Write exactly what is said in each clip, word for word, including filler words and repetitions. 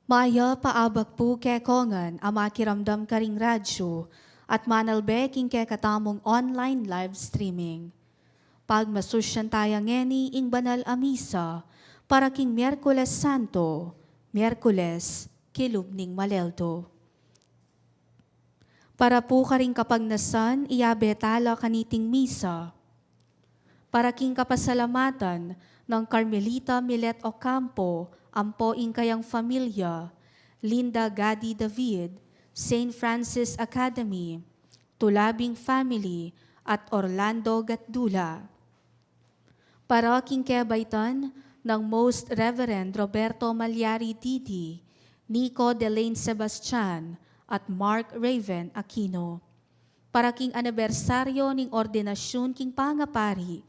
Mayap a abak pu kekongan a makiramdam karing radyu at manalbe king kekatamung online live streaming. Pagmasusyan taya ngeni ing banal a misa para king Miyerkules Santo, Miyerkules kilub ning Malialdo. Para pu karing kapagnasan, iyabe tala kaniting misa. Para king kapasalamatan nang Carmelita Milet Ocampo ampo ing kayang familia, Linda Gadi David, Saint Francis Academy, Tulabing Family, at Orlando Gatdula. Para king kebaitan nang Most Reverend Roberto Malyari D D, Nico Delaine Sebastian, at Mark Raven Aquino. Para king anibersaryo ning ordinasyun king pangapari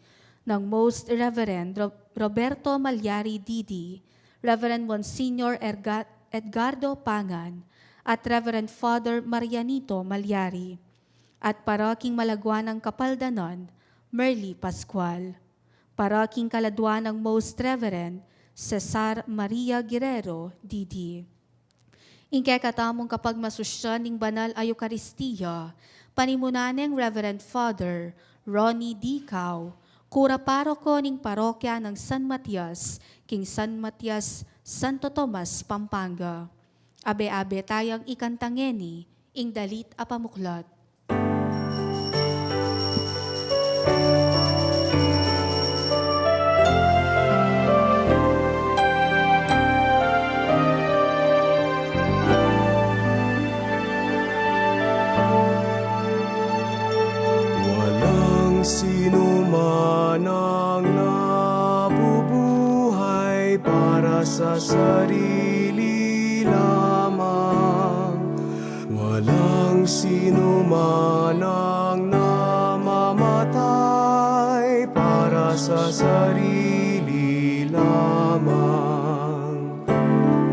nang Most Reverend Ro-, Roberto Malyari D D, Reverend Monsignor Erga-, Edgardo Pangan, at Reverend Father Marianito Malyari. At para king malagwa nang kapaldanan, Merly Pascual. Para king kaladwa nang Most Reverend Cesar Maria Guerrero D D. Ing kekatamung kapagmasusyan ning banal a Eukaristia, panimunan neng Reverend Father Ronnie D. Cao, kura paroko ning parokya nang San Matias, king San Matias, Santo Tomas, Pampanga. Abe-abe tayang ikanta ngeni ing dalit a pamuklat. Walang sinuman ang nabubuhay para sa sarili lamang. Walang sinuman ang namamatay para sa sarili lamang.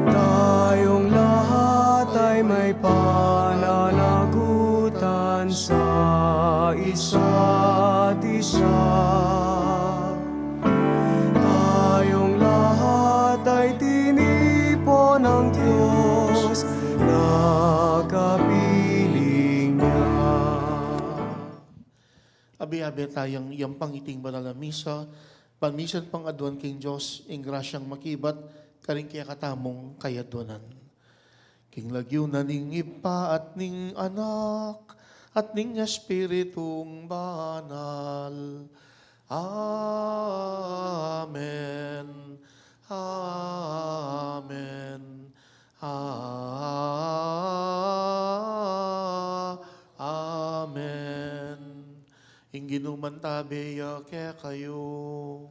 Tayong lahat ay may pananagutan sa isa't isa. Tayong lahat ay tinipon ng Diyos na kapiling niya. Abe-abe tayang iyampang iting banal a misa, ban misan pang aduan king Dios ing grasyang makibat karing kekatamung kayadwanan. King lagyu na ning Ibpa at ning Anak at ning Espiritung Banal. Amen. Amen. A-, Amen. Ing Ginu mantabe ya kekayu.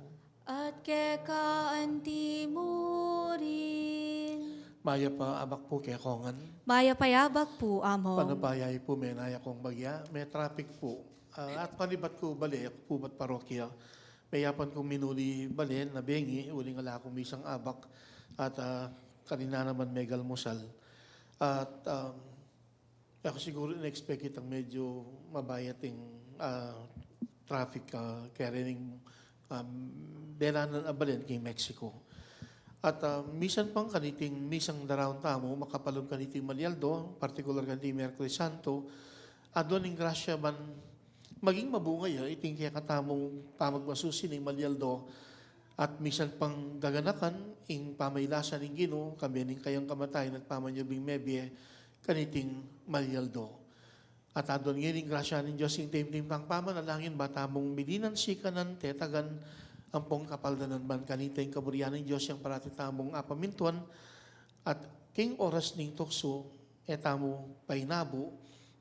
At keka anti mu rin. Mayap a abak pu kekongan. Mayap a abak pu, Among. Panapaya pu, menaya kong bagya, me-traffic pu. Ah, at panibat ku bale, aku pu bat parokya. Meyapan kung minuli bale na bengi, uling ala kung misang abak. At, ah, kanina naman megalmusal. At, um, aku siguru in-expect kitang medyo mabayat ing, ah, traffic, ah, kaya rin ing, um, delanan a balen king Mexico. At, ah, misan pang kaniting misang daraun tamu, makapalub kaniting Malialdo, partikular kaniting Miyerkules Santo, aduan ing grasya ban maging mabunga ya iting kekatamung pamagmasusi ning Malialdo, at misan pang gaganakan ing pamailasan ning Ginu, kambe ning kayang kamatayan at pamanyubling mebie kaniting Malialdo. At aduan ngeni ing grasya ning Dios, ing taimtim tang pamanalangin, ba tamung midinan sikanan, tetagan, ampong kapaldanan ban kanita ing kaburian ning Dios yang parati tamung apamintuan, at king oras ning tuksu, e tamu painabu,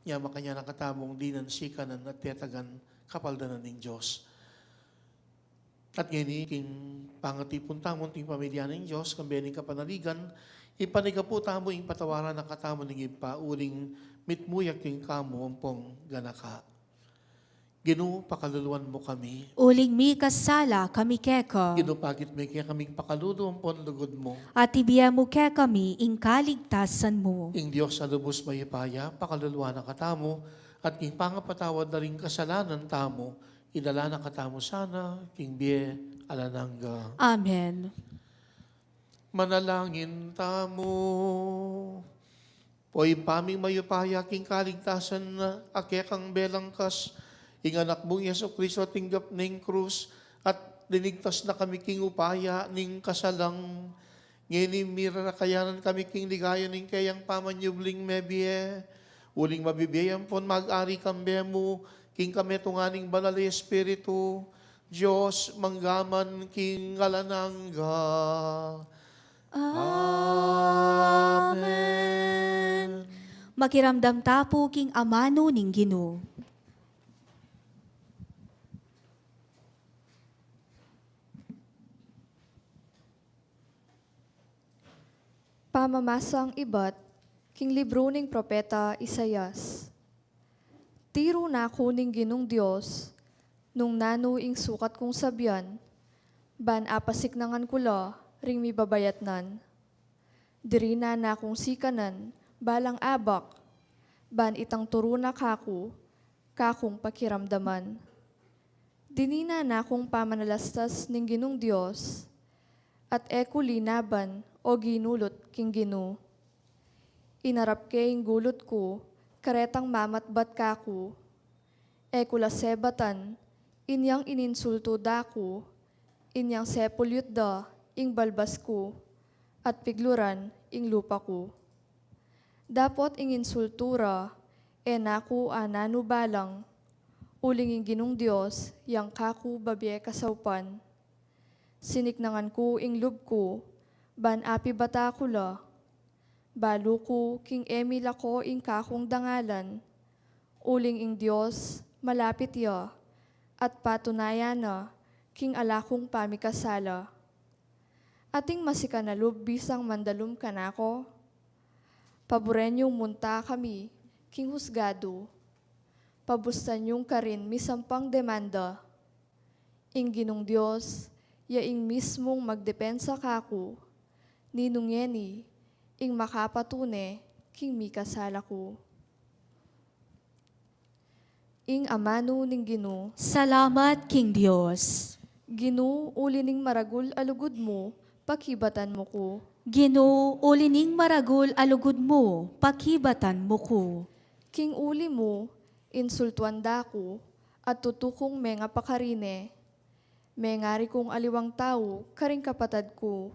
nya makanyan na katamung dinan sikanan at tetagan kapaldanan ning Dios. At ngeni, king pangatipun tamu, king pamilya ning Dios, kambe ning kapanaligan, ipanyawad tamu ing patawaran na katamu ning Ibpa, uling mitmu ya king kamu ampong ganaka. Ginu, pakaluluan mu kami. Uling mikasala kami keka. Ginu, pakit mu kekami ing pakalulu ampon lugud mu. At ibie mu kekami ing kaligtasan mu. Ing Dios a lubus mayupaya, pakaluluan na katamu, at king pangapatawad na ring kasalanan tamu, idala na katamu sana king bie alang angga. Amen. Manalangin tamu. O Ibpa ming mayupaya, king kaligtasan na, a kekang belangkas ing Anak mung Jesucristo a tinggap na ing krus, at linigtas na kami king upaya ning kasalang. Ngeni mirarakayanan kami king ligaya ning keyang pamanyubling mebie, uling mabibie ampon mag-ari kambe mu, king kametungan ning Banal a Espiritu, Dios, mangga man king alang angga. Amen. Amen. Makiramdam ta pu king amanu ning Ginu. Pamamasang ibat king libru ning propeta Isaias. Tiru na ku ning Ginung Dios nung nanu ing sukat kung sabian, ban apasiknangan ku la ring mibabayatnan. Dirinan na kung sikanan balang abak, ban itang turu na kaku, kakung pakiramdaman. Dininan na kung pamanalastas ning Ginung Dios, at e ku linaban o ginulut king Ginu. Inarap ke ing gulut ku karetang mamatbat kaku. E ku la sebatan inyang ininsultu da ku, inyang sepulyut da ing balbas ku, at pigluran ing lupa ku. Dapot ing insultu ra, e na ku ananu balang, uling ing Ginung Dios yang kaku babie kasaupan. Siniknangan ku ing lub ku, ban apibata ku la. Balu ku king e milako ing kakung dangalan, uling ing Dios malapit ya, at patunayan na king ala kung pamikasala. Ating masikan a lub bisang mandalum kanaku? Paburen yung munta kami king husgadu. Pabustan yung karin misampang demanda. Ing Ginung Dios ya ing mismung magdepensa kaku, ninung ngeni ing makapatune king mikasala ku. Ing amanu ning Ginu. Salamat king Dios. Ginu, uli ning maragul a lugud mu, pakibatan mu ku. Ginu, uli ning maragul a lugud mu, pakibatan mu ku. King uli mu, insultuan da ku, at tutu kung mengapakarine. Mengari kung aliwang tau karing kapatad ku.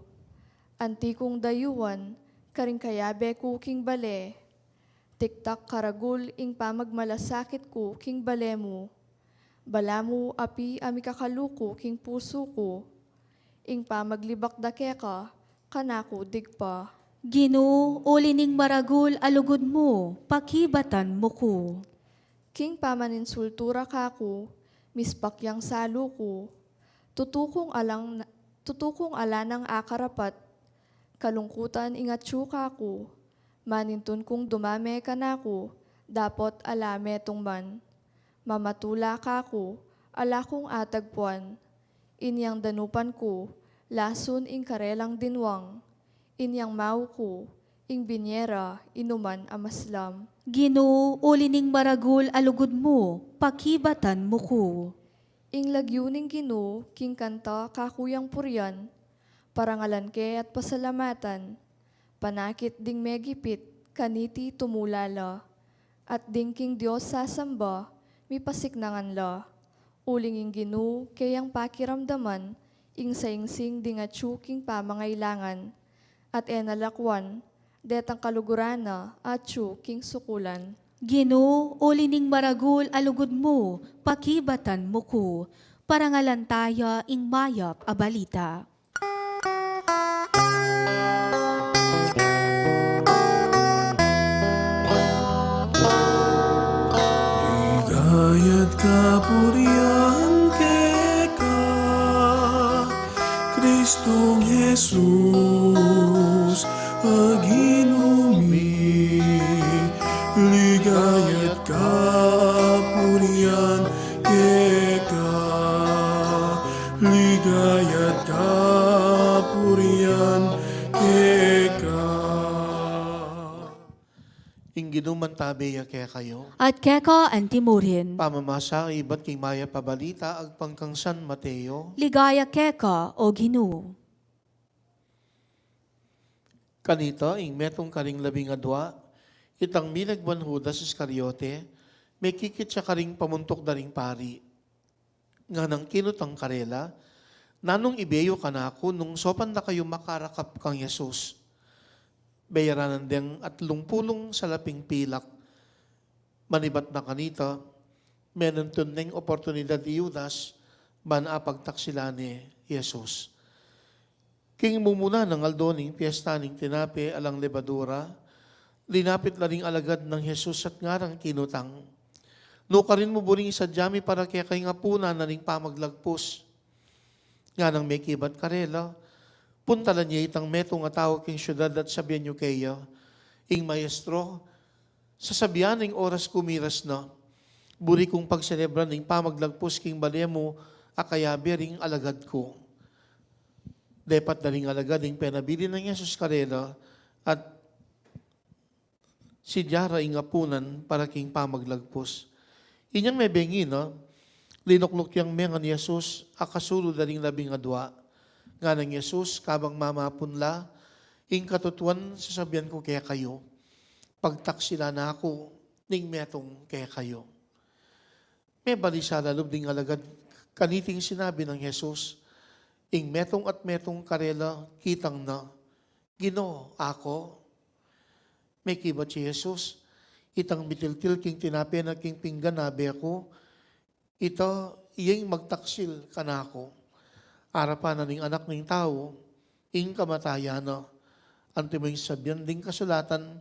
Anti kung dayuan karing kayabe ku king bale. Tiktak karagul ing pamagmalasakit ku king bale mu. Balamu api a mikakaluku king pusu ku. Ing pamaglibak da keka, kanaku digpa. Ginu, uli ning maragul a lugud mu, pakibatan mu ku. King pamaninsultu ra kaku, mispak yang salu ku. Tutu kung alang, tutu kung ala nang akarapat. Kalungkutan ing atyu kaku. Manintun kung dumame kanaku, dapot ala metung man. Mamatula kaku, ala kung atagpuan. Inyang danupan ku, lasun ing karelang dinwang. Inyang mau ku, ing binie ra inuman a maslam. Ginu, uli ning maragul a lugud mu, pakibatan mu ku. Ing lagyu ning Ginu king kanta kaku yang purian, parangalan ke at pasalamatan. Panakit ding megipit kaniti tumula la, at ding king Dios sasamba, mipasiknangan la. Uling ing Ginu keyang pakiramdaman ing saingsing ding atyu king pamangailangan, at e na lakwan detang kaluguran na atyu king sukulan. Ginu, uli ning maragul a lugud mu, pakibatan mu ku. Parangalan taya ing mayap a balita. Ligaya't kapurian keka, Kristong Jesus, a Ginu mi. Ligaya't kapurian keka, ligaya't kapurian keka. Ing Ginu mantabe ya kekayu. At keka antimurin. Pamamasa ibat king mayap a balita agpang kang San Mateo. Ligaya keka, O Ginu. Kanita, ing metung karing labing adua, itang milegwan Judas Iscariote, mekikit ya karing pamuntuk da ring pari. Nganang kinutang karela, "Nanung ibe yu kanaku nung saupan da kayu makarakap kang Jesus?" Beyaranan deng atlung pulung salaping pilak. Manibat na kanita, menuntun neng oportunidad i Judas ban apagtaksilan ne i Jesus. King mumuna nang aldo ning Piesta ning Tinape alang Lebadura, linapit la ring alagad nang Jesus at ngarang kinutang, "Nukarin mu buring isadya mi para keka ing apunan na ning pamaglagpus?" Nganang mekibat karela, "Puntalan ye itang metung a tau king siudad at sabian yu keya, 'Ing Maestro, sasabian ing oras kumiras na. Buri kung pagselebran ing pamaglagpus king bale mu a kayabe ring alagad ku.'" Depat da ring alagad ing penabilin nang Jesus karela at sidya ra ing apunan para king pamaglagpus. Inyang mebeng ina, linukluk yang mengan i Jesus a kasulud da ring labing adua. Nganang Jesus, "Kabang mamapun la, ing katutuan sasabian ku kekayu, pagtaksilan na ku ning metung kekayu." Mebalisa la lub ding alagad kaniting sinabi nang Jesus. Ing metung at metung karela kitang na, "Ginu, aku." Mekibat i Jesus, "Itang mitiltil king tinape na king pinggan abe ku, ita ing magtaksil kanaku. Arapan na ning Anak ning Tau ing kamatayan na. Antimo ing sabian ding kasulatan,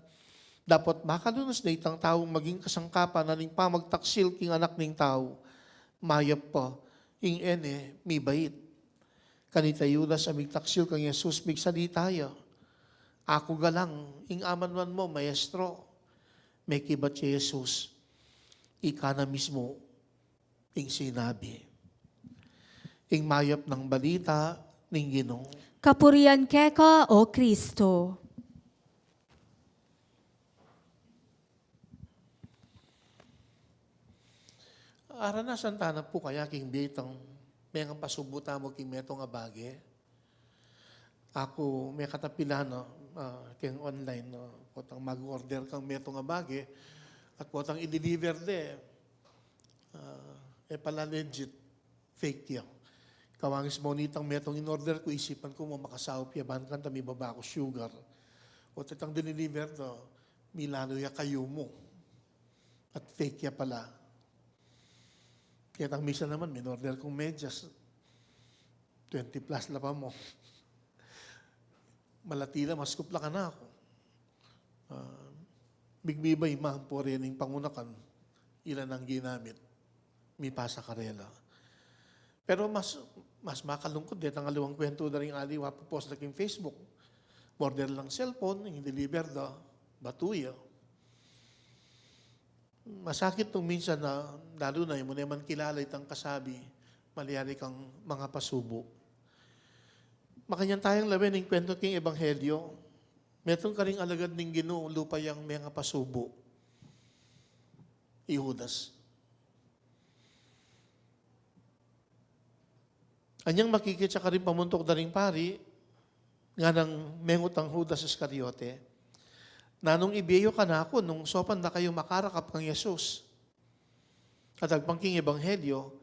dapot makalunus ne itang taung maging kasangkapan na ning pamagtaksil king Anak ning Tau. Mayap pa ing e ne mibait." Kanita i Judas a migtaksil kang Jesus, migsalita ya, "Aku galang ing amanuan mu, Maestro." Mekibat i Jesus, "Ika na mismu ing sinabi." Ing mayap nang balita ning Ginu. Kapurian keka, O Kristo. Aranasan tana pu kaya king bie itang mengapasubu tamu king metung a bage? Aku mekatapilan, no, ah, keng online, no, potang mag-order kang metung a bage at potang i-deliver de, ah, e pala legit, fake ya. Kawangis mu nitang metung in-order ku, isipan ku mu makasaup ya ban kanita mibaba ku sugar. O tetang diniliver da, milalu ya kayumu. At fake ya pala. Ketang misan naman, minorder kung medyas, twenty plus la pa mu. Malati la, maskup la kanaku. Ah, migmibay man, pore ning pangunakan, ila nang ginamit, mipasa karela. Pero mas, mas makalungkut detang aliwang kwentu da ring aliwa, popost da king Facebook. Order lang cellphone, ing deliver da, batu ya. Masakit nung minsan na, lalu na, e mu ne man kilala itang kasabi, malyari kang mangapasubu. Makanyan tayang lawen ing kwentu king Ebanghelyo, metung karing alagad ning Ginu, lupa yang mengapasubu. I Judas. Anyang makikit ya karing pamuntuk da ring pari, nganang mengut nang Judas Iscariote, "Nanung ibie yu kanaku nung saupan da kayu makarakap kang Jesus?" At agpang king Ebanghelyo,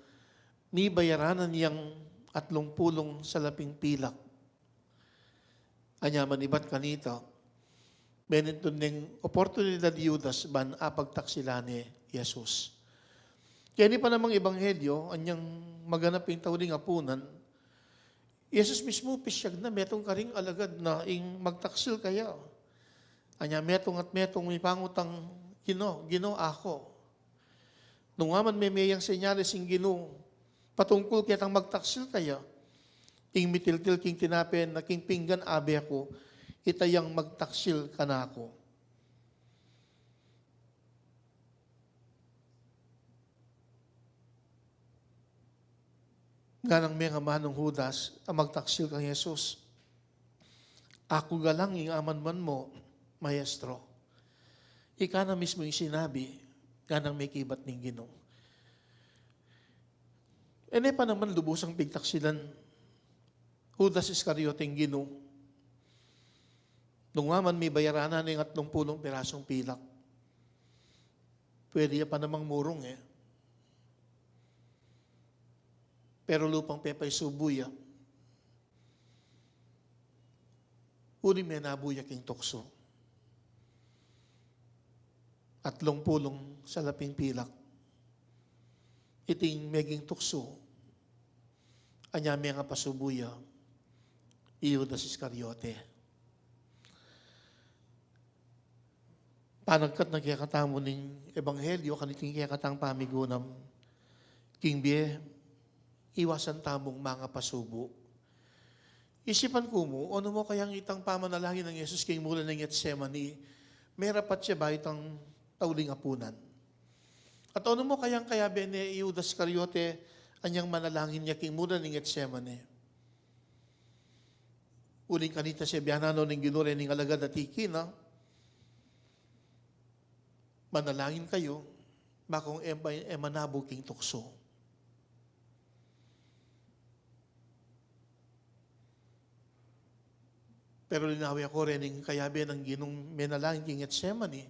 mibayaran na niyang atlung pulung salaping pilak. Anya manibat kanita, menuntun neng oportunidad i Judas ban apagtaksilan ne i Jesus. Keni pa namang Ebanghelyo, anyang maganap ing tauling apunan, i Jesus mismu pisyag na metung karing alagad na ing magtaksil kaya. Anya metung at metung mipangutang, "Ginu, Ginu, aku." Nung wa man meme yang senyales ing Ginu patungkul ketang magtaksil kaya, ing mitiltil king tinape na king pinggan abe ku, ita yang magtaksil kanaku. Nganang mengamanung Judas a magtaksil kang Jesus, "Aku galang ing amanuan mu, Maestro." Ika na mismu ing sinabi, nganang mekibat ning Ginu. E ne pa naman lubusang pigtaksilan Judas Iscariote ing Ginu. Nung wa man, mibayaran na ning atlung pulung pirasung pilak. Pwede ya pa namang murung e. Pero lupang pepaisubu ya, uli menabu ya king tuksu. Atlung pulung salaping pilak. Iting meging tuksu, anya mengapasubu ya i Judas Iscariote. Panagkat na kekatamu ning ebanghelyo, kaniting kekatang pamigunam king bie, iwasan tamung mangapasubu. Isipan ku mu, o nu mu kayang itang pamanalangin nang Jesus king mula ning Getsemani, merapat ya ba itang tauling apunan? At o nu mu kayang kayabe ne i Judas Iscariote anyang manalangin ya king mula ning Getsemani? Uling kanita, sebianan no ning Ginu rening alagad a tiki na, "Manalangin kayu, ba kung e, e manabu king tuksu." Pero linawe ku rening kayabe nang Ginung menalangin king Getsemani,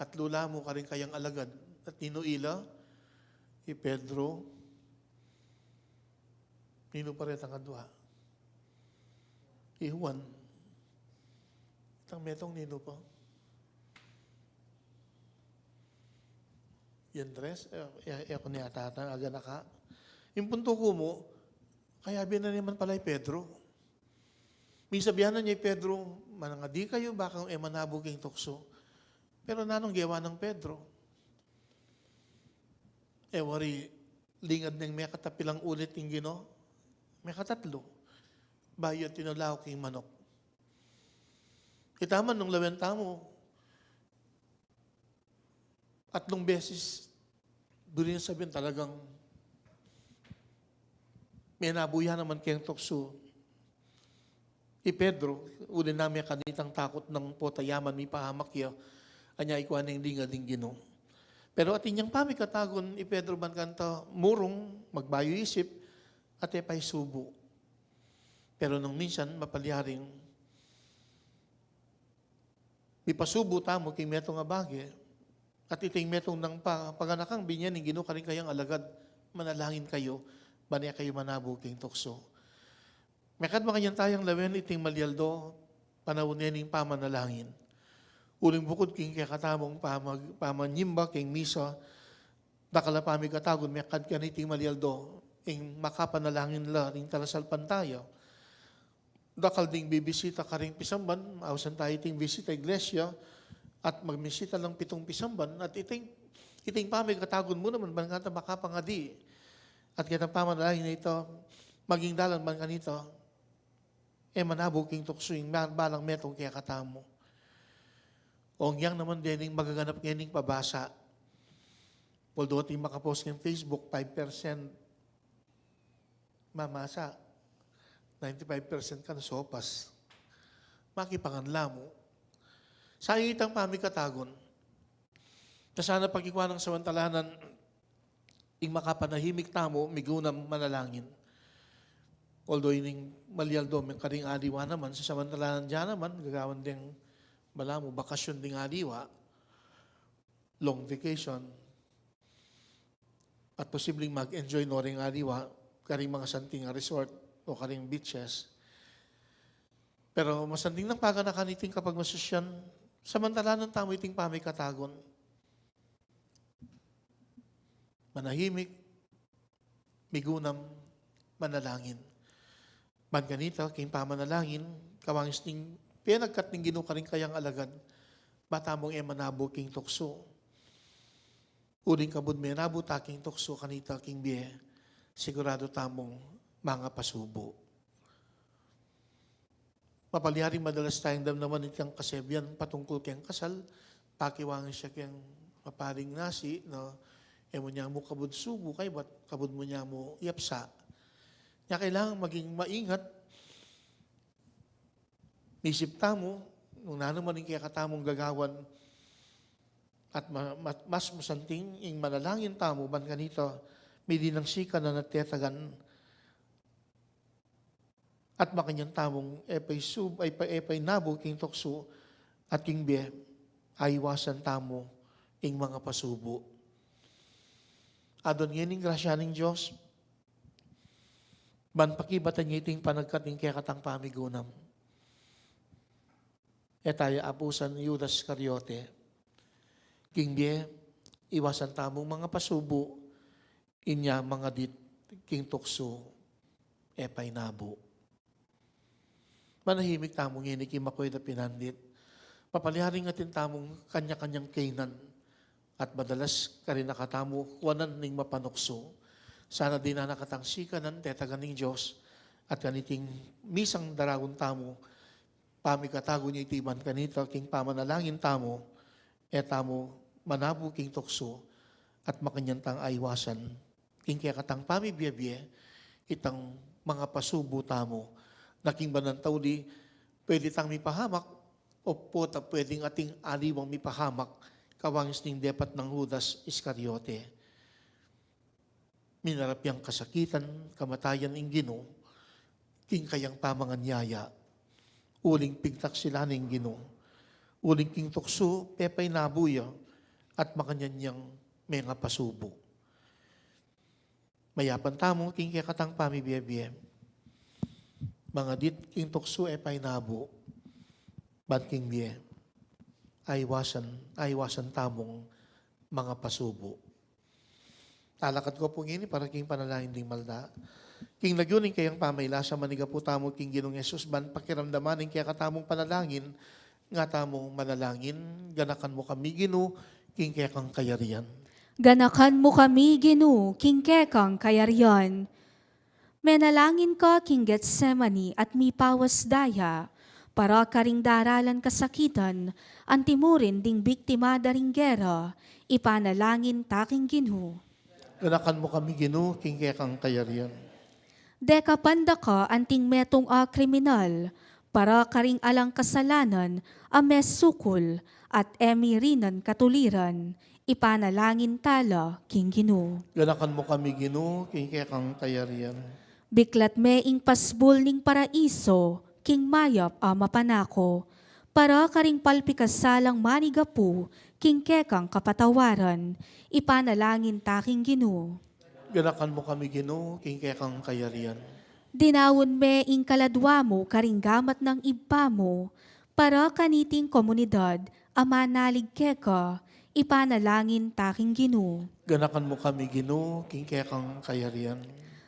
at lula mu karing kayang alagad, at ninu ila? I Pedro. Ninu pa retang adua? I Juan. Itang metung ninu pa? I Andres, e, e, e ku ne yata, aganaka. Ing puntu ku mu, kayabe na ne man pala i Pedro. Misabian na ne i Pedro, "Manangadi kayu, ba kung e manabu king tuksu." Pero nanung gewa nang Pedro? E wari, lingad neng mekatapilang ulit ing Ginu, mekatatlu, bayu ya tinula king manuk. Kita man nung lawen tamu, atlung beses, duri nang sabian talagang menabu ya naman keng tuksu i Pedro, uli na mekanitang takut nang pota ya man mipahamak ya, anya ikua neng lingad ing Ginu. Pero atin yang pamikatagun i Pedro ban kanita murung, magbayu isip, at e paisubu. Pero nung minsan, mapalyaring mipasubu tamu king metung a bage, at iting metung nang pa, paganakang binye ning Ginu karing kayang alagad, "Manalangin kayu, ban e kayu manabu king tuksu." Mekad makanyan tayang lawen iting malyaldo, panaun ne ning pamanalangin. Uling bukud king kekatamung pamag-, pamanyimba king misa, dakal a pamikatagun mekad kaniting malyaldo, ing makapanalangin la ring talasalpantaya. Dakal ding bibisita karing pisamban, ausan tayu iting bisita iglesia, at magmisita lang pitung pisamban, at iting, iting pamikatagun mu naman, ban kanita makapangadi. At ketang pamanalangin a ita, maging dalan ban kanita e manabu king tuksu ing ma-, balang metung kekatamu. Ong yang naman dening magaganap ngening pabasa. Although ating makapost king Facebook, five percent mamasa, ninety-five percent kan sopas. Makipangan la mu. Sa itang pamikatagun, na sana pakikua nang samantalanan ing makapanahimik tamu, migunam manalangin. Although ining malyaldo, meng karing aliwa naman, sa samantalanan dyan naman, gagawan deng balamu bakasyun ding aliwa, long vacation, at posibleng mag-enjoy no ring aliwa karing mga santing a resort o karing beaches. Pero masanting nang paganakan iting kapagmasusyan, samantalanan tamu iting pamikatagun. Manahimik, migunam, manalangin. Ban kanita, king pamanalangin, kawangis ning penagkat ning Ginu karing kayang alagad, ba tamung e manabu king tuksu. Uling kabud menabu ta king tuksu kanita king bie, sigurado tamung mangapasubu. Mapalyaring madalas tayang damdaman itang kasebian patungkul keng kasal, pakiwangis ya keng maparing nasi, no? E mu nya mu kabud subu kaybat, kabud mu nya mu yapsa. Nya kailangan maging maingat, misip tamu, nung nanu man ing kekatamung gagawan, at ma-, ma-, mas masanting ing manalangin tamu, ban kanita, midi nang sikanan at tetagan, at makanyan tamung e pay sub-, ay pa, e pay nabu king tuksu, At king bie, aiwasan tamu ing mangapasubu. Adwan ngeni ing grasya ning Dios, ban pakibatan ya iting panagkat ning kekatang pamigunam. E ta ya apusan i Judas Iscariote. King bie, iwasan tamung mangapasubu, inya mangadit king tuksu, e painabu. Manahimik tamu ngeni king makuaid a pinandit. Papalyaring atin tamung kanya-kanyang kaynan, at madalas karin na katamu kuanan ning mapanuksu. Sana dinan na katang sikanan, tetagan ning Dios, at kaniting misang daraun tamu, pamikatagun ya iti ban kanita king pamanalangin tamu, e tamu manabu king tuksu, at makanyan tang aiwasan king kekatang pamibie-bie itang mangapasubu tamu. Na king banan tauli, pwede tang mipahamak, o pota pwedeng ating aliwang mipahamak, kawangis ning depat nang Judas Iscariote. Minarap yang kasakitan, kamatayan ing Ginu, king kayang pamanganyaya, uling pigtaksilan ning Ginu, uling king tuksu, pepainabu ya, at makanyan yang mengapasubu. Mayapan tamu king kekatang pamibie-bie. Mangadit king tuksu e painabu, ban king bie, aiwasan, aiwasan tamung mangapasubu. Talakad ku pu ngeni para king panalangin ding malda. King lagyu ning kayang pamailasa, manigapu tamu king Ginung Jesus ban pakiramdaman ing kekatamung panalangin, nga tamung manalangin, ganakan mu kami, Ginu, king kekang kayarian. Ganakan mu kami, Ginu, king kekang kayarian. Menalangin ka king Getsemani at mipawas daya, para karing daralan kasakitan, antimurin ding biktima da ring gera, ipanalangin ta king Ginu. Ganakan mu kami, Ginu, king kekang kayarian. Dekapan da ka anting metung a kriminal, para karing alang kasalanan a mesukul at e mirinan katuliran, ipanalangin ta la king Ginu. Ganakan mu kami, Ginu, king kekang kayarian. Biklat me ing pasbul ning paraiso king mayap a mapanako, para karing palpikasalang manigapu king kekang kapatawaran, ipanalangin ta king Ginu. Ganakan mu kami, Ginu, king kekang kayarian. Dinaun me ing kaladwa mu karing gamat nang Ibpa mu, para kaniting komunidad a manalig keka, ipanalangin ta king Ginu. Ganakan mu kami, Ginu, king kekang kayarian.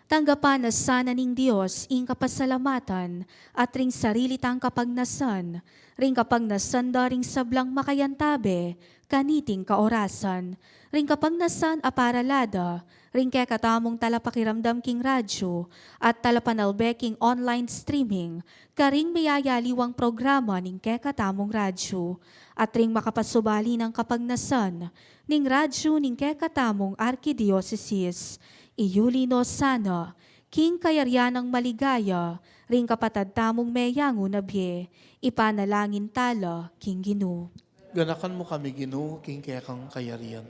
Tanggapan na sana ning Dios ing kapasalamatan at ring sarili tang kapagnasan, ring kapagnasan da ring sablang makayantabe kaniting kaorasan, ring kapagnasan a para la da ring kekatamung talapakiramdam king radyu at talapanalbe king online streaming karing miyayaliwang programa ning kekatamung radyu, at ring makapasubali nang kapagnasan ning radyu ning kekatamung arkidiosesis. Iyuli no sana king kayarian nang maligaya ring kapatad tamung meyangu na bie, ipanalangin ta la king Ginu. Ganakan mu kami, Ginu, king kekang kayarian.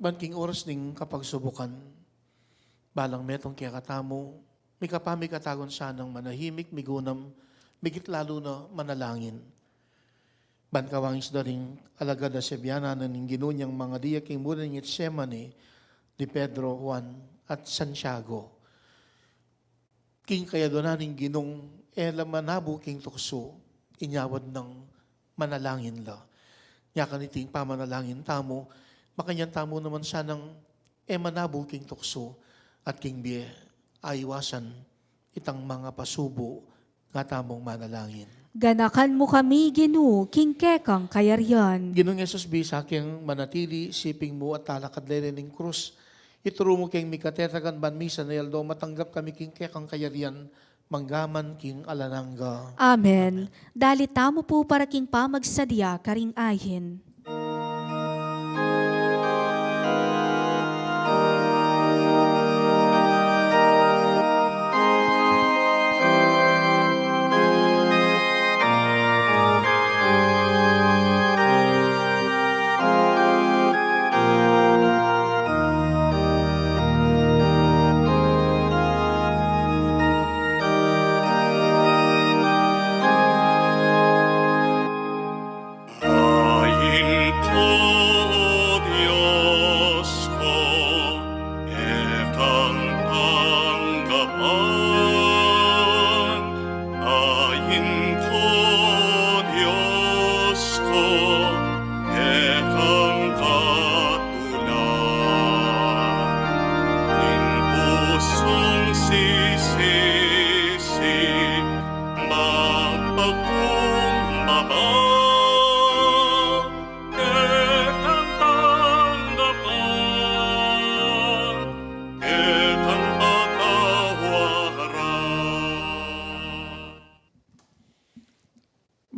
Ban king oras ning kapagsubukan, balang metung kekatamu, mikapamikatagun sanang manahimik, migunam, migit lalu na manalangin. Ban kawangis da ring alagad a sibianan ning Ginu yang mangadi ya king mura ning Getsemani, di Pedro, Juan, at Santiago. King kayadwanan ning Ginung e la manabu king tuksu, inyawad nang manalangin la. Nya kaniting pamanalangin tamu, makanyan tamu naman sanang e manabu king tuksu, at king bie, aiwasan itang mangapasubu, nga tamung manalangin. Ganakan mu kami, Ginu, king kekang kayarian. Ginung Jesus, bisa keng manatili, siping mu at talakad lele ning krus. Ituru mu keng mikatetagan ban misan a aldo matanggap kami king kekang kayarian, manggaman king alang angga. Amen. Amen. Dalit tamu pu para king pamagsadya karing ayin.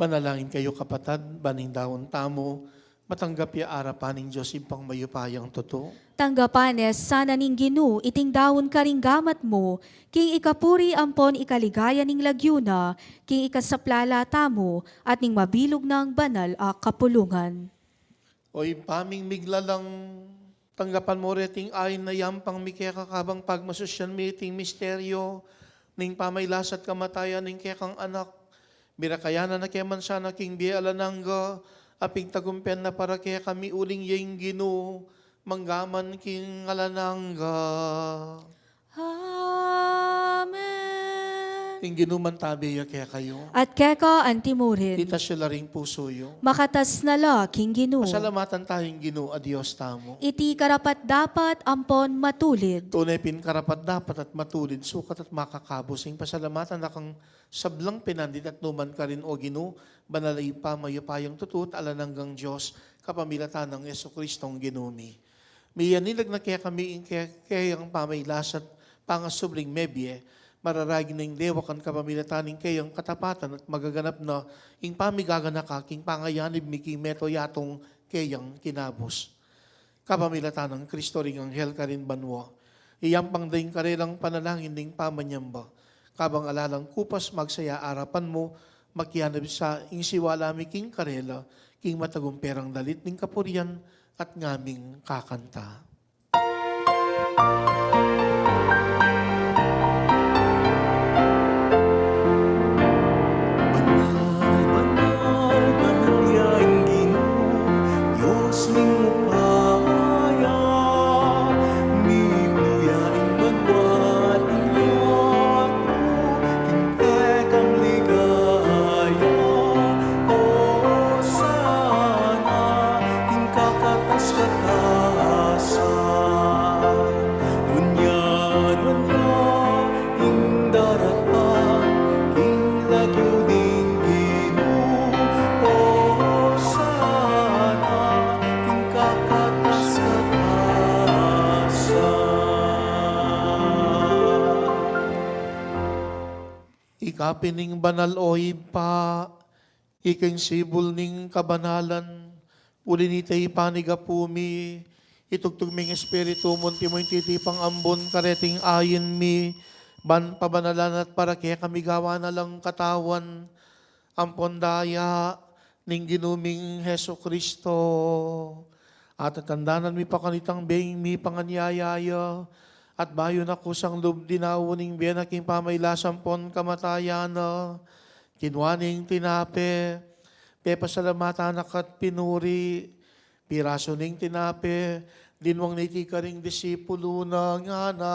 Manalangin kayu, kapatad, ban ing daun tamu matanggap ya arapan ning Dios Ibpang mayupayang tutu. Tanggapan ne sana ning Ginu iting daun karing gamat mu, king ikapuri ampon ikaligaya ning lagyu na, king ikasaplala tamu at ning mabilug nang banal a kapulungan. O Ibpa ming miglalang, tanggapan mu reting ain a yampang mi keka kabang pagmasusyan mi iting misteryo ning pamailas at kamatayan ning kekang Anak. Mirakayanan na ke man sana king bie alang angga, a pigtagumpen na para kekami uling ya ing Ginu, mangga man king alang angga. Amen. Ing Ginu mantabe ya kekayu. At keka antimurin. Itas yu la ring pusu yu. Makatas na la king Ginu. Pasalamatan tamu ing Ginu a Dios tamu. Iti karapat-dapat ampon matulid. Tune pin karapat-dapat at matulid, sukat at makakabus ing pasalamatan na kang sablang pinandit at nukarin man, O Ginu, banal a Ibpa, mayupayang tutu at alang anggang Dios, kapamilatan nang Jesucristong Ginu mi. Miyanilag na kekami ing ke-, keyang pamailas at pangasubling mebie, mararagin na ing dewak kapamilatan ning keyang katapatan at magaganap na ing pamigaganaka king pangayanib mi king mabilug a yatung keyang kinabus. Kapamilatan nang Kristo ring anghel karin banua, iyampang da ing karelang panalangin ning pamanyamba. Kabang alalang kupas magsaya arapan mu, makianib sa ing siwala mi king karela, king matagumpe rang dalit ning kapurian at ngaming kakanta. Banal, banal, banal ya ing Ginu, Dios ning upaya. Mibie ya ing banua at ing yatu king kekang ligaya. Hosana king kakatas-katasan. Nune, nune ing daratang king lagyu ning Ginu. Hosana king kakatas-katasan. Ika pin ing banal, O Ibpa, ika ing sibul ning kabanalan. Uli nita, ipanyawad mu mi, itugtug mu ing Espiritu mu, anti mu ing titipang ambun kareting ain mi, ban pabanalan at para kekami gawan na lang katawan ampon daya ning Ginu ming Jesucristo. At tatandanan mi pa kanitang beng mipanganyaya ya, at bayu na kusang lub dinaun ing bie na king pamailas ampon kamatayan na, kinua ne ing tinape, pepasalamatan na ka't pinuri, pirasu ne ing tinape, dinwang ne iti karing disipulu na, ngana: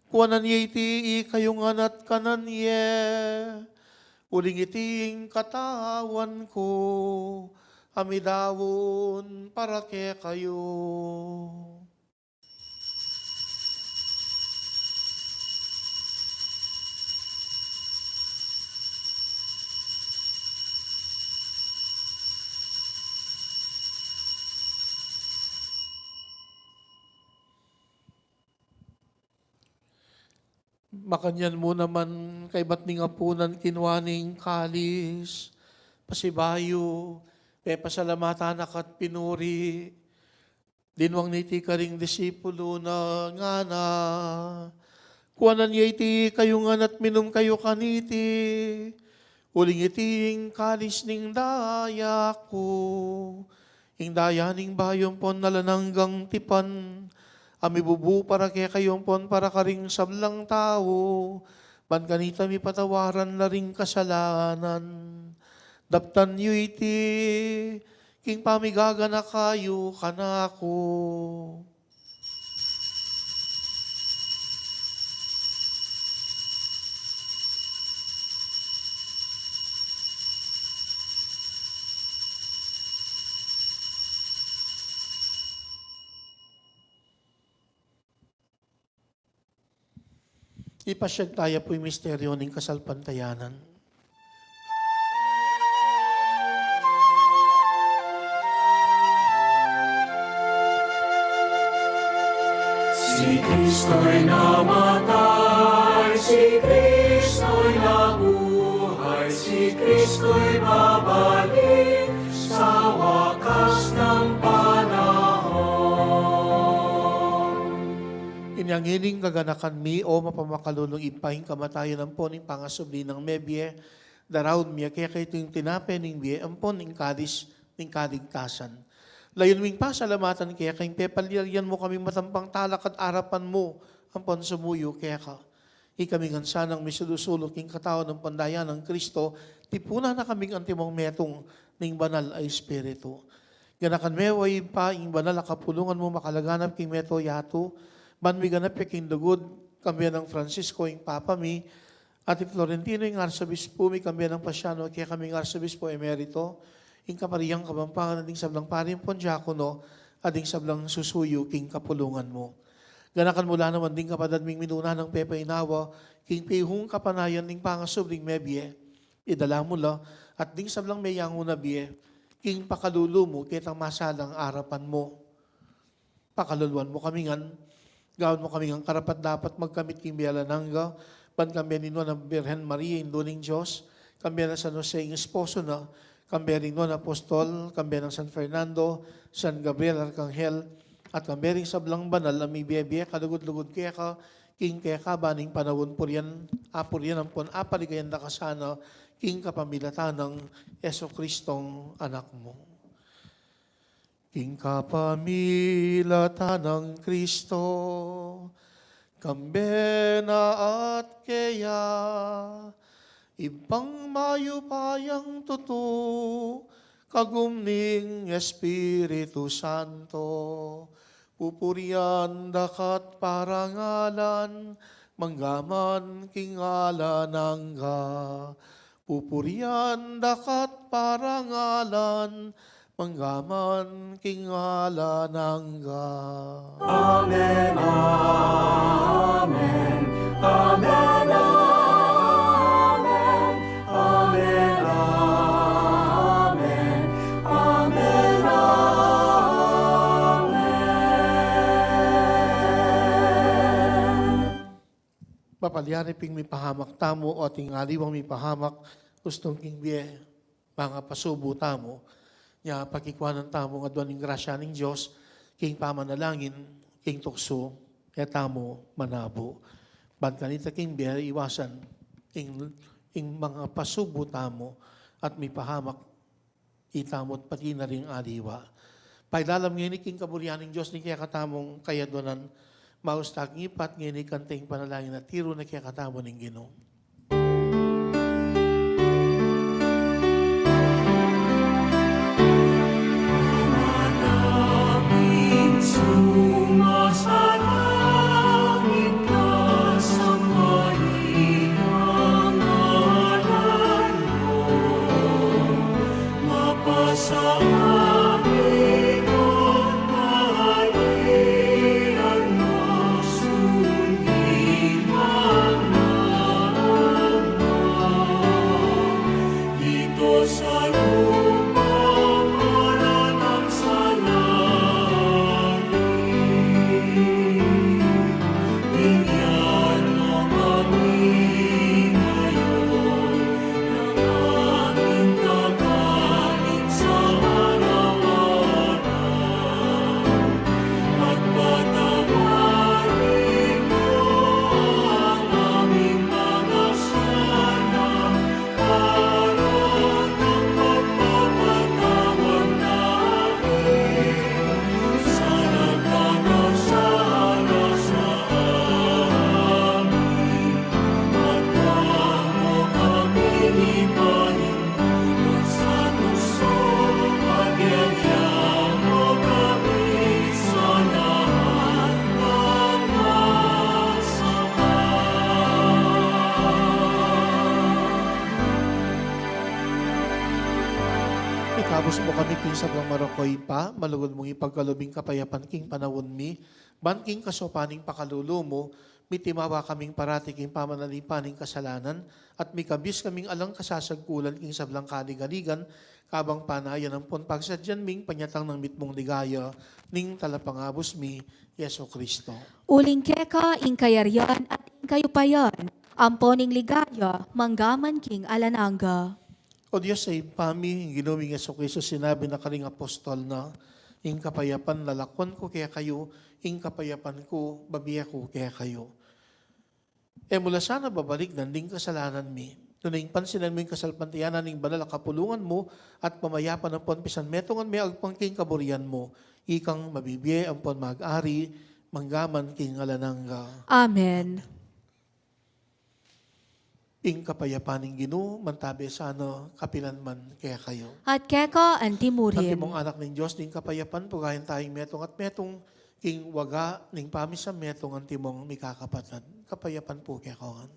Kuanan ye iti ikayu ngan at kanan ye, uling iti ing katawan ku, a midaun para kekayu. Makanyan mu naman, kaybat ning apunan, kinua ne ing kalis, pasibayu, pepasalamatan na ka't pinuri, dinwang ne iti karing disipulu na, ngana: Kuanan ye iti ikayu ngan at minum kayu kaniti, uling iti ing kalis ning daya ku, ing daya ning bayu ampon alang anggang tipan, a mibubu para kekayu ampon para karing sablang tau, ban kanita mipatawaran la ring kasalanan. Daptan yu iti king pamigaganaka yu kanaku. Ipasyag taya pu ing misteryo ning kasalpantayanan. Si Kristo'y namatay, si Kristo'y nabuhay, si Kristo'y babalik sa wakas ng panahon. Inya ngening kaganakan mi, o mapamakalulung Ibpa, ing kamatayan ampon ing pangasubli nang mebie, daraun mi keka iting tinape ning bie ampon ing kalis ning kaligtasan. Layun ming pasalamatan keka ing pepalyarian mu kaming matampang talakad arapan mu ampon sumuyu keka. Ikami ngan sanang misulu-sulu king katawan ampon daya nang Kristo, tipunan na kaming antimong metung ning Banal a Espiritu. Ganakan me, o Ibpa, ing banal a kapulungan mu makalaganap king mabilug a yatu, ban miganap ya king lugud, kambe nang Francisco ing Papa mi, at i Florentino ing Arsobispo mi, kambe nang Pasiano, kekaming Arsobispo Emerito, ing Kaparian Kapampangan, at ding sablang pari ampon diakono, at ding sablang susuyu king kapulungan mu. Ganakan mu la naman ding kapatad ming minuna nang pepainawa king pihung kapanayan ning pangasubling mebie. Idala mu la, at ding sablang meyangu na bie, king pakalulu mu ketang masalang arapan mu. Pakaluluan mu kami ngan, gawan mu kami ngan karapat-dapat magkamit king bie alang angga, ban kambe ning Nuan a Birhen Maria, Indu ning Dios, kambe nang San Jose ing esposo na, kambe ning Nuan a Apostol, kambe nang San Fernando, San Gabriel Arkanghel, at kambe ning sablang banal a mibie-bie kalugud-lugud keka, king kekaban ning panaun. Purian, apurian ampon apaligayan da ka sana, king kapamilatan nang Jesucristong Anak mu. King kapamilatan nang Kristo, kambe na at keya, Ibpang mayupayang tutu, kagum ning Espiritu Santo, pupurian da ka't parangalan, manggaman king alang angga. Pupurian da ka't parangalan, manggaman king alang angga. Amen, amen, amen, amen, amen, amen, amen, amen. Mapalyari pin mipahamak tamu, o ating aliwang mipahamak, ustung king bie, mangapasubu tamu, nya pakikuanan tamu ngan aduan ing grasya ning Dios, king pamanalangin, king tuksu, e tamu manabu. Ban kanita king bie, iwasan, ing, ing mangapasubu tamu, at mipahamak, itamu at pati na ring aliwa. Pailalam ngeni king kaburian ning Dios ning kekatamung kayaduanan, maus ta king ipat ngeni kanting panalangin a tiru na kekatamu ning Ginu. Ama naming sumasalangit ka, sambahin ang ngalan mo. Ikabus mu kami king sablang marok, o Ibpa, malugud mung ipagkalub ing kapayapan king panaun mi, ban king kasaupan ning pakalulu mu, mitimawa kaming parati king pamanalipan ning kasalanan, at mikabus kaming alang kasasagkulan king sablang kaligaligan, kabang panayan ampon pagsadyan ming panyatang nang mitmung ligaya ning Talapangabus mi, Jesucristo. Uling keka ing kayarian at ing kayupayan, ampon ing ligaya, manggaman king alang angga. O Dios a Ibpa mi, ing Ginu ming Jesucristo sinabi na karing apostol na, "Ing kapayapan lalakwan ku kekayu, ing kapayapan ku babie ku kekayu." E mu la sana babalikdan ding kasalanan mi, nune ing pansinan mu ing kasalpantayanan ning banal a kapulungan mu, at pamayapan ampon pisanmetungan me agpang king kaburian mu, ikang mabibie ampon mag-ari manggaman king alang angga. Amen. Ing kapayapan ning Ginu mantabe sana kapilan man kekayu. At keka anti murin. Antimong anak ning Dios, ning kapayapan, pugayan taya ing metung at metung, king waga ning pamisametung antimong mikakapatad. Kapayapan pu kekayu ngan.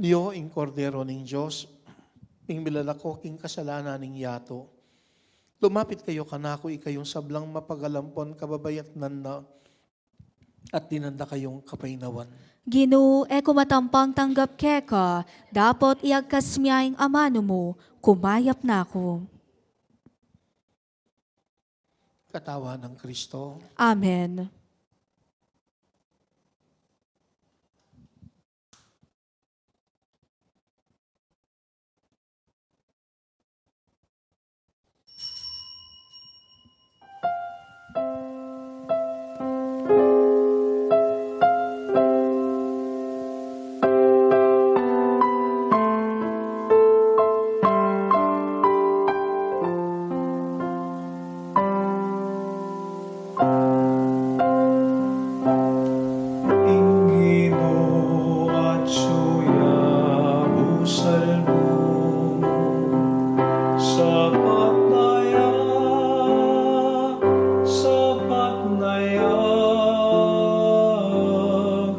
Nyo ing Kordero ning Dios, ing milalako king kasalanan ning yatu. Lumapit kayu kanaku, ikayung sablang mapagalampon kababayatnan na, at dinan da kayung kapaynawan. Ginu, e ku matampang tanggap keka, dapot iagkas mu ing amanu mu, kumayap na ku. Katawan nang Kristo. Amen. Ing Ginu atsu ya, busal mu. Sapat na ya, sapat na ya,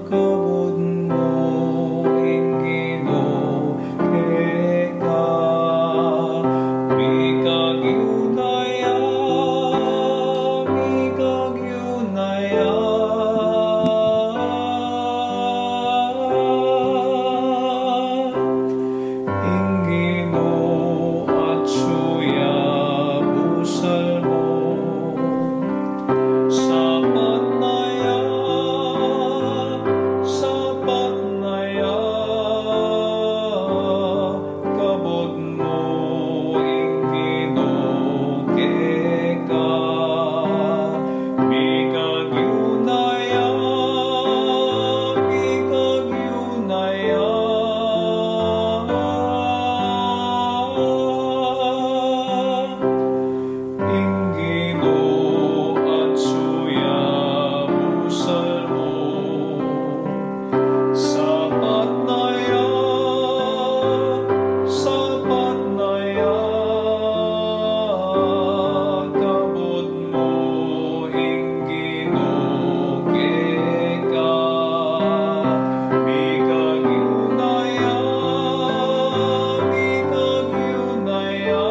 kabud mu ing Ginu keka, mikagyu na ya, mikagyu na ya. Ing Ginu atsu ya, busal mu. Sapat na ya, sapat na ya, kabud mu ing Ginu keka. Mikagyu na ya, mikagyu na ya. Ing Ginu atsu ya, busal mu. Sapat na ya, sapat na ya, kabud mu ing Ginu keka. Mikagyu na ya, mikagyu na ya.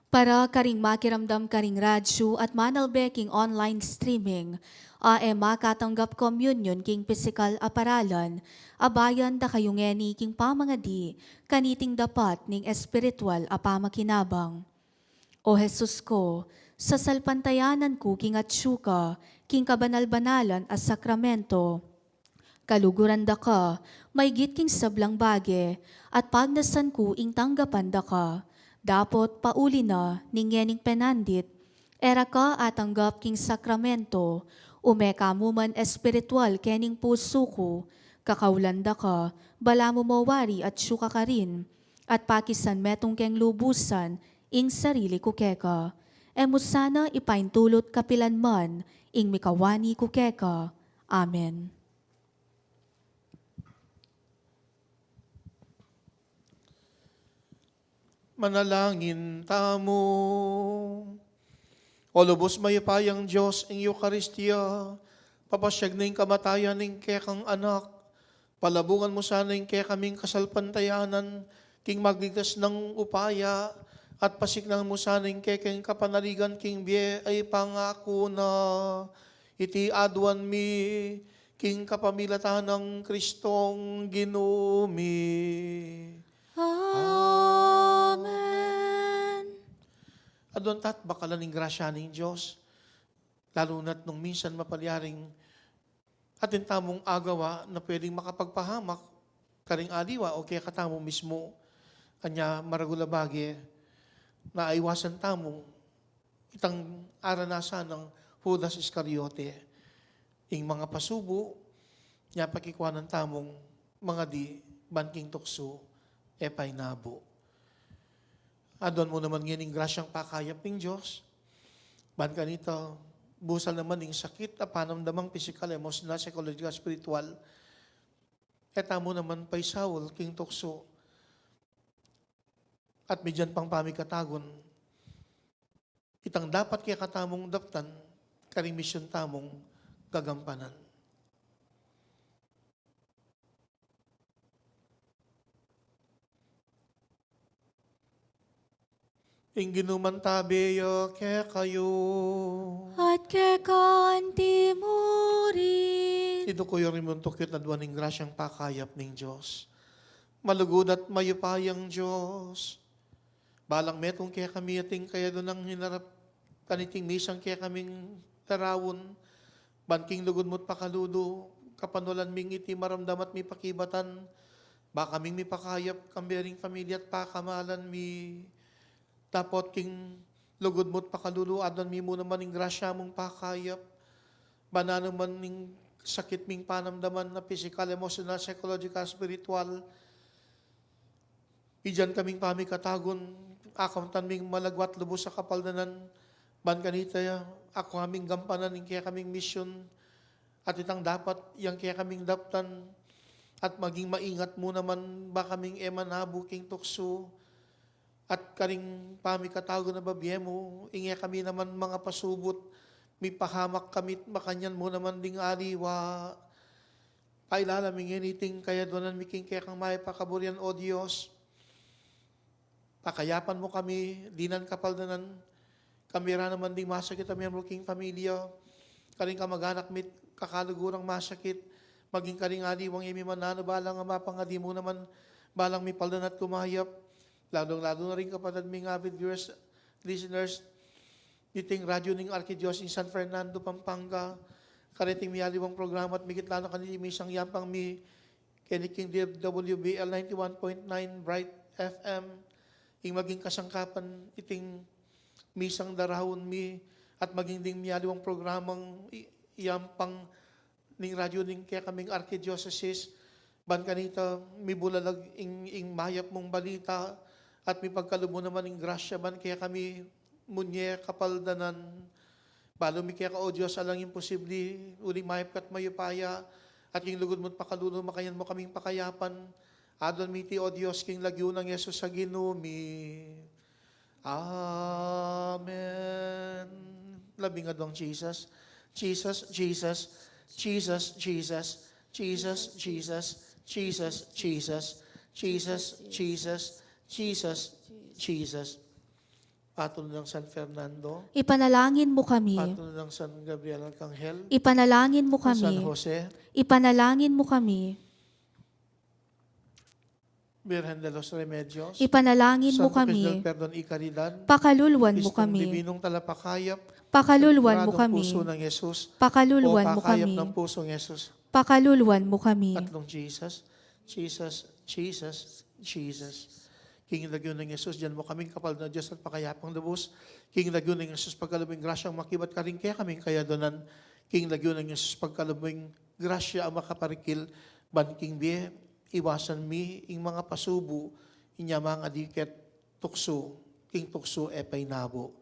Para karing makiramdam karing radyu at manalbe king online streaming, a e makatanggap komunyon king pisikal a paralan, abayan da kayu ngeni king pamangadi kaniting dapat ning espiritual a pamakinabang. O Jesus ko, Sasalpantayanan ku king atsu ka, king kabanal-banalan a sakramento. Kaluguran da ka, maygit king sablang bage, at pagnasan ku ing tanggapan da ka. Dapot pauli na ning ngening penandit, e ra ka atanggap king sakramento, ume ka mu man espiritual kening pusu ku, kakaulan da ka, balamu mo wari atsu ka karin, at pakisan metung keng lubusan ing sarili ku keka. E mu sana ipaintulut kapilan man ing mikawani ku keka. Amen. Manalangin tamu. O lubus mayupayang Dios, ing Eukaristia, papasyag na ing kamatayan ning kekang Anak, palabungan mu sana ing kekaming kasalpantayanan king magligtas nang upaya, at pasiknangan mu sana ing kekeng kapanaligan king bie a ipangaku na. Iti aduan mi king kapamilatan nang Kristong Ginu mi. Amen. Aduan ta't bakalan ing grasya ning Dios, lalu na't nung minsan mapalyaring atin tamung agawa na pwedeng makapagpahamak karing aliwa o kekatamu mismu. Anya maragul a bage na aiwasan tamu itang aranasan nang Judas Iscariote, ing mangapasubu, nya pakikuanan tamung mangadi ban king tuksu, e painabu. Aduan mu naman ngening grasyang pakayap ning Dios, ban kanita, busal naman ing sakit a panamdamang pisikal, emosyonal, saikolojikal, espiritual, e tamu naman paisaul king tuksu, at migyan pang pamikatagun itang dapat kekatamung daptan karing misyon tamung gagampanan. Ing Ginu mantabe ya kekayu. At keka anti mu rin. Iduku yu ring muntuk yu at aduan ing grasyang pakayap ning Dios. Malugud at mayupayang Dios, balang metung kekami ating kayadwanan hinarap kaniting misang kekaming daraun, ban king lugud mu't pakalulu, kapanulan ming iti maramdam at mipakibatan, ba kaming mipakayap kambe ring pamilya at pakamalan mi. Dapot king lugud mu't pakalulu, aduan mi mu naman ing grasya mung pakayap, ban nanu man ing sakit ming panamdaman na pisikal, emosyonal, saikolojikal, espiritual, Ijan kaming pamikatagun, akamtan ming malagwa at lubus a kapaldanan, ban kanita, aku kaming gampanan ing kekaming misyon, at itang dapat yang kekaming daptan, at maging maingat mu naman ba kaming e manabu king tuksu, at karing pamikatagun a babie mu, ing e kami naman mangapasubut, mipahamak kami't makanyan mu naman ding aliwa. Pailalam mi ngeni iting kayadwanan mi king kekang mayap a kaburian, O Dios. Pakayapan mu kami, dinan kapaldanan, kami ra naman ding masakit a miyembro king pamilya, karing kamag-anak mi't kakalugurang masakit, maging karing aliwang e mi mananu, balang mapangadi mu naman, balang mipaldan at kumayap, lalung-lalu na ring kapatad ming avid viewers, listeners, niting radyo ning Arkidiocese ning San Fernando, Pampanga, kaniting mialiwang programa at migit la na kaniting misang yampang mi, keni king D W B L ninety-one point nine Bright F M, ing maging kasangkapan iting misang daraun mi, at maging ding mialiwang programang i-, yampang ning radyo ning kekaming Arkidiocese, ban kanita mibulalag ing, ing mayap mung balita, at mipagkalub mu naman ing grasya ban kekami munye kapaldanan. Balu mi keka, O Dios, alang imposibli, uling mayap ka't mayupaya, at king lugud mu't pakalulu makanyan mu kaming pakayapan. Aduan mi iti, O Dios, king lagyu nang Jesus a Ginu mi. Amen. Labing aduang Jesus. Jesus, Jesus, Jesus, Jesus, Jesus, Jesus, Jesus, Jesus, Jesus, Jesus, Jesus, Jesus. Patron ng San Fernando. Ipanalangin mo kami. Patron ng San Gabriel Arcangel. Ipanalangin mo kami. San Jose. Ipanalangin mo kami. Virgen de los Remedios, Ipanalangin mo Santo Cristo kami. Del Perdon y Caridad, Pakaluluan mo Kristong kami. Dibinong Talapakayap, Pakaluluan mo Sagradong kami. Puso ng Jesus, Pakaluluan mo Pakayap kami. Ng pusong Jesus. Pakaluluan mo kami. Tatlong Jesus, Jesus, Jesus, Jesus. King lagyu nang Jesus, dinan mo kaming kapal na Dios at pakayapang lubus. King lagyu nang Jesus, pagkalub ming grasyang makibat karing kekaming kayadunan. King lagyu nang Jesus, pagkalub ming grasya a makaparikil ban king bie, iwasan mi ing mangapasubu, inya mangadiket tuksu, king tuksu e painabu.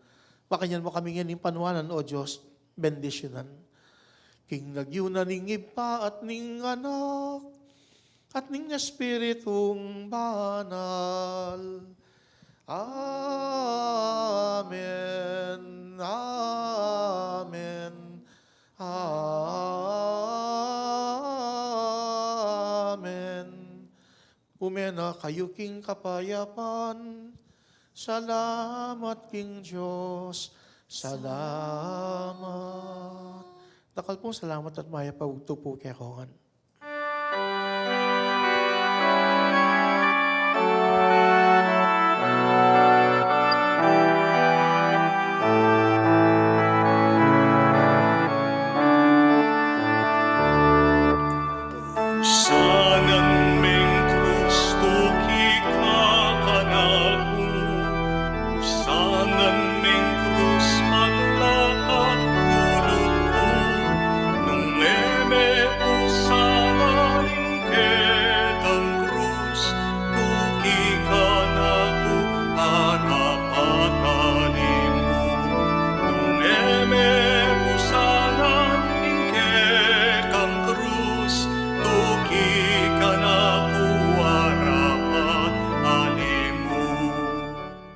Makanyan mo kami ngening panuanan, O Dios, bendisyunan. King lagyu na ning Ibpa at ning Anak, at ning Espiritung Banal. Amen. Amen. Amen. Ume na kayu king kapayapan. Salamat king Dios. Salamat. Dakal pung salamat at mayap a bugtu pu kekongan.